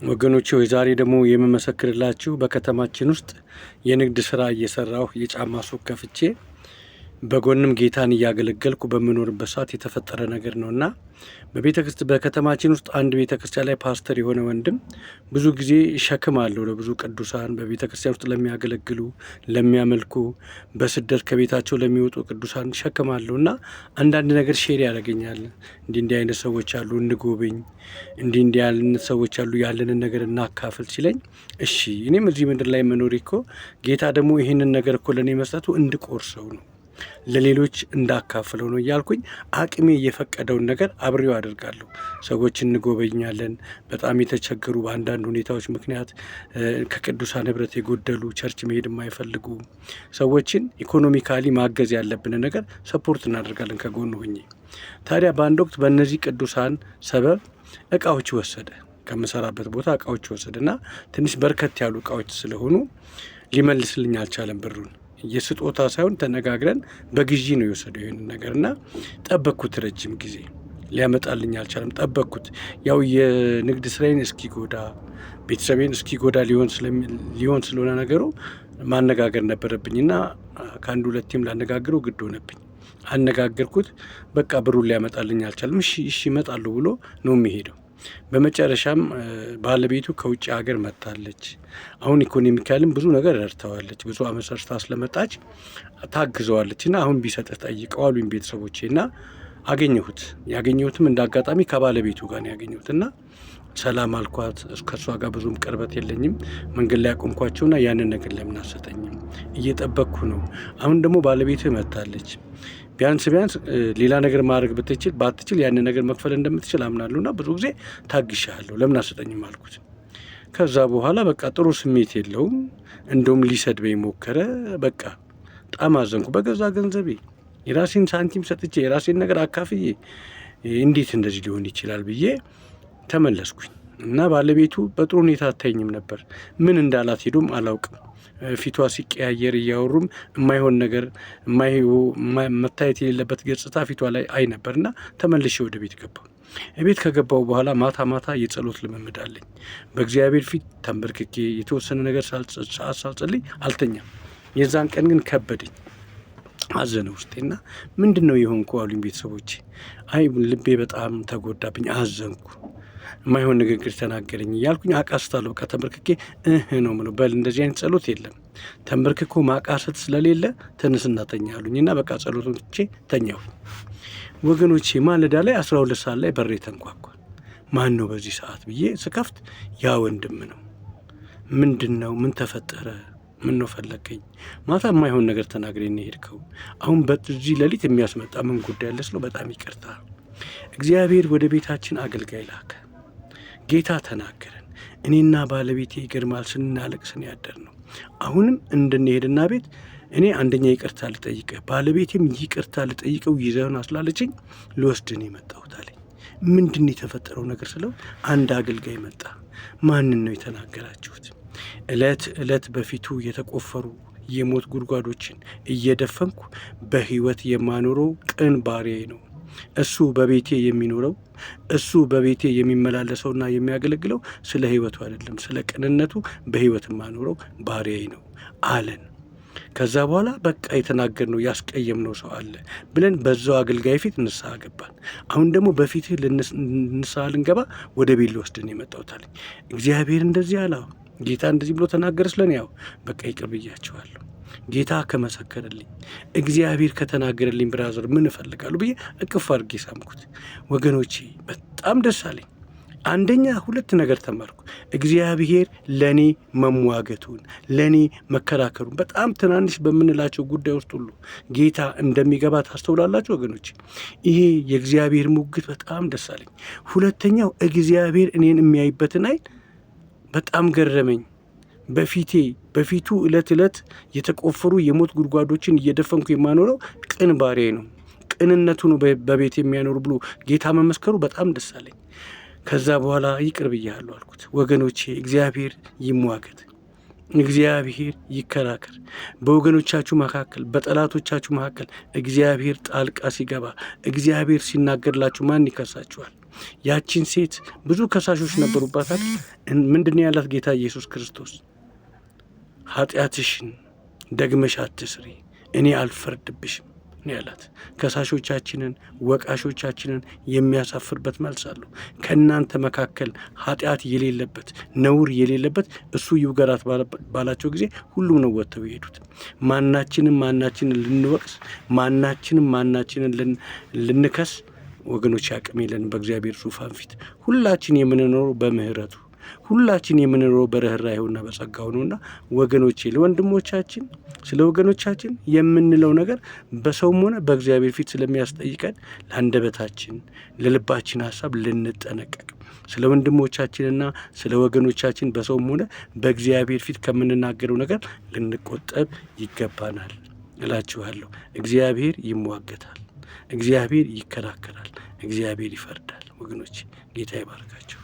ወገኖቼ ሆይ፣ ዛሬ ደግሞ የምመሰክርላችሁ በከተማችን ውስጥ የንግድ ስራ እየሰራሁ፣ የጫማ ሱቅ ከፍቼ፣ በጎንም ጌታን እያገለገልኩ በምኖርበት ሰዓት የተፈጠረ ነገር ነው። እና በከተማችን ውስጥ አንድ ቤተ ክርስቲያን ላይ ፓስተር የሆነ ወንድም ብዙ ጊዜ ሸክም አለው ለብዙ ቅዱሳን፣ በቤተ ክርስቲያን ውስጥ ለሚያገለግሉ፣ ለሚያመልኩ፣ በስደት ከቤታቸው ለሚወጡ ቅዱሳን ሸክም አለው። እና አንዳንድ ነገር share ያደርገኛል። እንዲህ እንዲህ አይነት ሰዎች አሉ፣ እንጎብኝ፣ እንዲህ እንዲህ አይነት ሰዎች አሉ፣ ያለንን ነገር እናካፍል ሲለኝ እሺ፣ እኔም እዚህ ምድር ላይ መኖሬ እኮ ጌታ ደግሞ ይህንን ነገር እኮ ለእኔ መስጠቱ እንድቆርሰው ነው፣ ለሌሎች እንዳካፍለው ነው እያልኩኝ አቅሜ የፈቀደውን ነገር አብሬው አደርጋለሁ። ሰዎች እንጎበኛለን። በጣም የተቸገሩ፣ በአንዳንድ ሁኔታዎች ምክንያት ከቅዱሳን ህብረት የጎደሉ፣ church መሄድ የማይፈልጉ ሰዎችን economically ማገዝ ያለብንን ነገር support እናደርጋለን ከጎኑ ሁኜ። ታዲያ በአንድ ወቅት በእነዚህ ቅዱሳን ሰበብ እቃዎች ወሰደ። ከምሰራበት ቦታ እቃዎች ወሰደ እና ትንሽ በርከት ያሉ እቃዎች ስለሆኑ ሊመልስልኝ አልቻለም ብሩን። የስጦታ ሳይሆን ተነጋግረን በግዢ ነው የወሰደው ይህንን ነገር። እና ጠበቅኩት፣ ረጅም ጊዜ ሊያመጣልኝ አልቻለም። ጠበቅኩት። ያው የንግድ ስራዬን እስኪጎዳ፣ ቤተሰቤን እስኪጎዳ ሊሆን ስለሆነ ነገሩ ማነጋገር ነበረብኝ እና ከአንድ ሁለቴም ላነጋግረው ግድ ሆነብኝ። አነጋገርኩት። በቃ ብሩን ሊያመጣልኝ አልቻለም። እሺ እሺ እመጣለሁ ብሎ ነው የሚሄደው። በመጨረሻም ባለቤቱ ከውጭ ሀገር መጥታለች። አሁን economically ም ብዙ ነገር ረድተዋለች። ብዙ አመት ሰርታ ስለመጣች ታግዘዋለች። እና አሁን ቢሰጥህ ጠይቀው አሉኝ ቤተሰቦቼ። እና አገኘሁት። ያገኘሁትም እንደ አጋጣሚ ከባለቤቱ ጋር ነው ያገኘሁት። እና ሰላም አልኳት። ከእሷ ጋር ብዙም ቅርበት የለኝም። መንገድ ላይ ያቆምኳቸውና ያንን ነገር ለምን አትሰጠኝም? እየጠበቅኩ ነው። አሁን ደግሞ ባለቤትህ መጥታለች። ቢያንስ ቢያንስ ሌላ ነገር ማድረግ ብትችል ባትችል ያንን ነገር መክፈል እንደምትችል አምናለሁ። እና ብዙ ጊዜ ታግሻለሁ። ለምን አትሰጠኝም አልኩት። ከዛ በኋላ በቃ ጥሩ ስሜት የለውም። እንደውም ሊሰድበኝ ሞከረ። በቃ በጣም አዘንኩ። በገዛ ገንዘቤ የራሴን ሳንቲም ሰጥቼ፣ የራሴን ነገር አካፍዬ እንዴት እንደዚህ ሊሆን ይችላል ብዬ ተመለስኩኝ። እና ባለቤቱ በጥሩ ሁኔታ አታየኝም ነበር። ምን እንዳላት ሄዶም አላውቅም። ፊቷ ሲቀያየር፣ እያወሩም የማይሆን ነገር፣ መታየት የሌለበት ገጽታ ፊቷ ላይ አይ ነበር። እና ተመልሼ ወደ ቤት ገባሁ። ቤት ከገባሁ በኋላ ማታ ማታ የጸሎት ልምምድ አለኝ። በእግዚአብሔር ፊት ተንበርክኬ የተወሰነ ነገር ሰዓት ሳልጸልይ አልተኛም። የዛን ቀን ግን ከበደኝ። አዘነ ውስጤና ምንድን ነው የሆንኩ አሉኝ ቤተሰቦቼ። አይ ልቤ በጣም ተጎዳብኝ፣ አዘንኩ። የማይሆን ንግግር ተናገረኝ እያልኩኝ አቃስታለሁ። በቃ ተንበርክኬ እህ ነው ምለው። በል እንደዚህ አይነት ጸሎት የለም፣ ተንበርክኮ ማቃሰት ስለሌለ ተነስና ተኛ አሉኝ። እና በቃ ጸሎቱን ትቼ ተኛሁ። ወገኖቼ፣ ማለዳ ላይ 12 ሰዓት ላይ በሬ ተንኳኳ። ማን ነው በዚህ ሰዓት ብዬ ስከፍት ያ ወንድም ነው። ምንድን ነው? ምን ተፈጠረ? ምን ነው ፈለግከኝ? ማታ የማይሆን ነገር ተናግሬ ነው የሄድከው። አሁን በዚህ ሌሊት የሚያስመጣ ምን ጉዳይ አለ ስለው በጣም ይቅርታ፣ እግዚአብሔር ወደ ቤታችን አገልጋይ ላከ። ጌታ ተናገረን። እኔና ባለቤቴ ይገርማል ስናለቅስ ነው ያደርነው። አሁንም እንድንሄድና ቤት እኔ አንደኛ ይቅርታ ልጠይቅህ፣ ባለቤቴም ይቅርታ ልጠይቀው ይዘህን ስላለችኝ ልወስድን የመጣሁት አለኝ። ምንድን ነው የተፈጠረው ነገር ስለው አንድ አገልጋይ መጣ። ማንን ነው የተናገራችሁት? እለት እለት በፊቱ የተቆፈሩ የሞት ጉድጓዶችን እየደፈንኩ በህይወት የማኖረው ቅን ባሪያዬ ነው። እሱ በቤቴ የሚኖረው፣ እሱ በቤቴ የሚመላለሰውና የሚያገለግለው ስለ ህይወቱ አይደለም፣ ስለ ቅንነቱ በህይወት የማኖረው ባሪያዬ ነው አለን። ከዛ በኋላ በቃ የተናገርነው ያስቀየምነው ሰው አለ ብለን በዛው አገልጋይ ፊት ንስሐ ገባን። አሁን ደግሞ በፊትህ ንስሐ ልንገባ ወደ ቤት ልወስድን የመጣሁት አለኝ። እግዚአብሔር እንደዚህ አለ፣ ጌታ እንደዚህ ብሎ ተናገረ ስለኔ፣ ያው በቃ ይቅር ብያቸዋለሁ። ጌታ ከመሰከረልኝ፣ እግዚአብሔር ከተናገረልኝ brother ምን እፈልጋለሁ ብዬ እቅፍ አድርጌ ሳምኩት። ወገኖቼ፣ በጣም ደስ አለኝ። አንደኛ ሁለት ነገር ተማርኩ። እግዚአብሔር ለእኔ መሟገቱን፣ ለእኔ መከራከሩን፣ በጣም ትናንሽ በምንላቸው ጉዳይ ውስጥ ሁሉ ጌታ እንደሚገባ ታስተውላላችሁ ወገኖች። ይሄ የእግዚአብሔር ሙግት በጣም ደስ አለኝ። ሁለተኛው እግዚአብሔር እኔን የሚያይበትን አይን በጣም ገረመኝ። በፊቴ በፊቱ ዕለት ዕለት የተቆፈሩ የሞት ጉድጓዶችን እየደፈንኩ የማኖረው ቅን ባሪያዬ ነው፣ ቅንነቱ ነው በቤት የሚያኖር ብሎ ጌታ መመስከሩ በጣም ደስ አለኝ። ከዛ በኋላ ይቅር ብያለሁ አልኩት። ወገኖቼ፣ እግዚአብሔር ይሟገት፣ እግዚአብሔር ይከራከር። በወገኖቻችሁ መካከል፣ በጠላቶቻችሁ መካከል እግዚአብሔር ጣልቃ ሲገባ፣ እግዚአብሔር ሲናገርላችሁ ማን ይከሳችኋል? ያቺን ሴት ብዙ ከሳሾች ነበሩባት አይደል? ምንድን ነው ያላት ጌታ ኢየሱስ ክርስቶስ? ኃጢአትሽን ደግመሽ አትስሪ፣ እኔ አልፈርድብሽም ነው ያላት። ከሳሾቻችንን ወቃሾቻችንን የሚያሳፍርበት መልስ አለው። ከእናንተ መካከል ኃጢአት የሌለበት ነውር የሌለበት እሱ ይውገራት ባላቸው ጊዜ ሁሉም ነው ወጥተው የሄዱት። ማናችንም ማናችንን ልንወቅስ፣ ማናችንም ማናችንን ልንከስ ወገኖች አቅም የለንም። በእግዚአብሔር ዙፋን ፊት ሁላችን የምንኖረው በምህረቱ፣ ሁላችን የምንኖረው በርኅራኄውና በጸጋው ነውና ወገኖቼ፣ ለወንድሞቻችን ስለ ወገኖቻችን የምንለው ነገር በሰውም ሆነ በእግዚአብሔር ፊት ስለሚያስጠይቀን ለአንደበታችን ለልባችን ሀሳብ ልንጠነቀቅ፣ ስለ ወንድሞቻችንና ስለ ወገኖቻችን በሰውም ሆነ በእግዚአብሔር ፊት ከምንናገረው ነገር ልንቆጠብ ይገባናል እላችኋለሁ። እግዚአብሔር ይሟገታል፣ እግዚአብሔር ይከራከራል፣ እግዚአብሔር ይፈርዳል። ወገኖች ጌታ ይባርካቸው።